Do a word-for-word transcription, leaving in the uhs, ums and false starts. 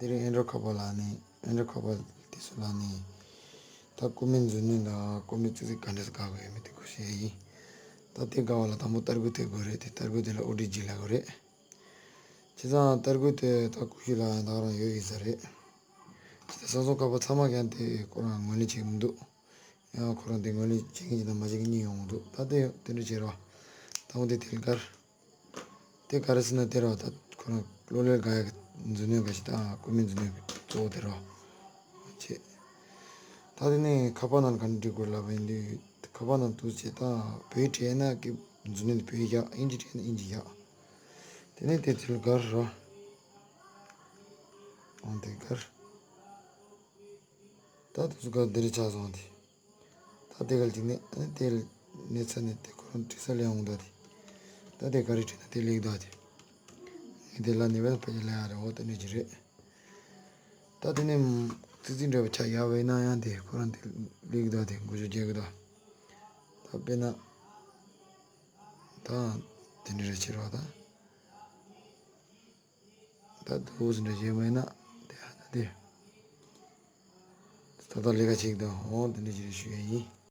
དེ་རིང་ཨེན་ཌྲོ་ཁ་པར་ལ་ནི་ཨེན་ཌྲོ་ཁ་པར་དེ་ཚོ་ལ་ནི་ད་ཀོ་མེན་འཛུལ་ནུས་དང་ཀོ་མེན་ཙི་ཙི་ག་འདྲས་དགའ་དགོས་ཡོད་མེད་དེ་སྐོར་བཤད་ཡིན། ད་དེ་དགའ་བ་ལ་དང་པོ་ཏར་གུ་དེ་དགོས་རེད། དེ་ཏར་གུ་དེ་ལ་ཨོ་ཌི་ཇི་ལབ་དགོས་རེད། བྱས་ཙང་ཏར་གུ་དེ་ད་ཀུ་ཤུ་ལ་ད་ག་རང་ཡོད་ཡིན་ས་རེད། བྱས་ཙང་སང་སང་ཁ་པར་ཚང་མ་ཀྱང་དེ་ཁོ་རང་ངོས་ལེན་བྱེད་ཀྱི་མི་འདུག་ཡང་ཁོ་རང་དེ་ངོས་ལེན་བྱེད་མཁན་གྱི་དང་མ་བྱེད་མཁན་གཉིས་ཡོང་གི་འདུག་ད་དེ་དེ་འདྲ་བྱེད་རོགས། ད་འོང་དེ་དེ་ལ་དགར། དེ་ག་རེ་ཟེར་ན་དེ་རོགས་ད་ཁོ་རང་གློག་ཀླད་དགའ་ཡག་འཛུལ་ནུས་ག་ཞིག་དང་ཀོ་མེན་འཛུལ་ནུས་གཙོ་བོ་དེ་རོགས། བྱེད། ད་དེ་ནས་ཁ་པར་ནང་ག་འདྲ་འབྲི་དགོས་ལབ་པ་ཡིན་དུས་ཁ་པར་ནང་དུ་བྱེད་ད་བོད་ཡིག་བྲིས་ན་ཀི་འཛུལ་ནུས་བོད་ཡིག་རྒྱག་ཨིན་ཇི་བྲིས་ན་ཨིན་ཇི་རྒྱག་དེ་ནས་དེ་དེ་ལ་དགར་རོགས། འོང་དེ་དགར། ད་དེ་ཚོ་ག་འདི་རེད་ཆགས་སོང་དེ། ད་དེ་ག་ལ་ཅིག་ནས་ཨ་ནི་དེ་ནས་ཚ་ནས་དེ་ཁོ་རང་བྲིས་ས་ལས་འོང་ད་དེ། ད་དེ་ག་རེ་བྲིས་ན་དེ་ལེགས་ད་དེ། ངས་དེ་ལ་ནི་བས་ཕ་གི་ལ་ཡ་རེད། འོ་དེ་འདྲ་ཅིག་རེད། ད་དེ་ནས་ཙི་ཙི་འདྲ་བ་ཆ་ཡག་བས་ན་ཡང་དེ་ཁོ་རང་དེ་ལེགས་ད་དེ་འགུལ་སྐྱོད་རྒྱག་གི་ད། ད་དཔེར་ན། ད་དེ་འདྲ་རེ་བྱེད་རོགས་ད། ད་དུ་འུ་ཟིན་འདྲ་བྱེད་མེད་ན་དེ་ཧ་ད་དེ། ད་ད་ལས་ཀ་བྱེད་ཀྱི་འདུག་འོང་དེ་འདྲ་བྱེད་ཞུ་ཡ་ཡིན།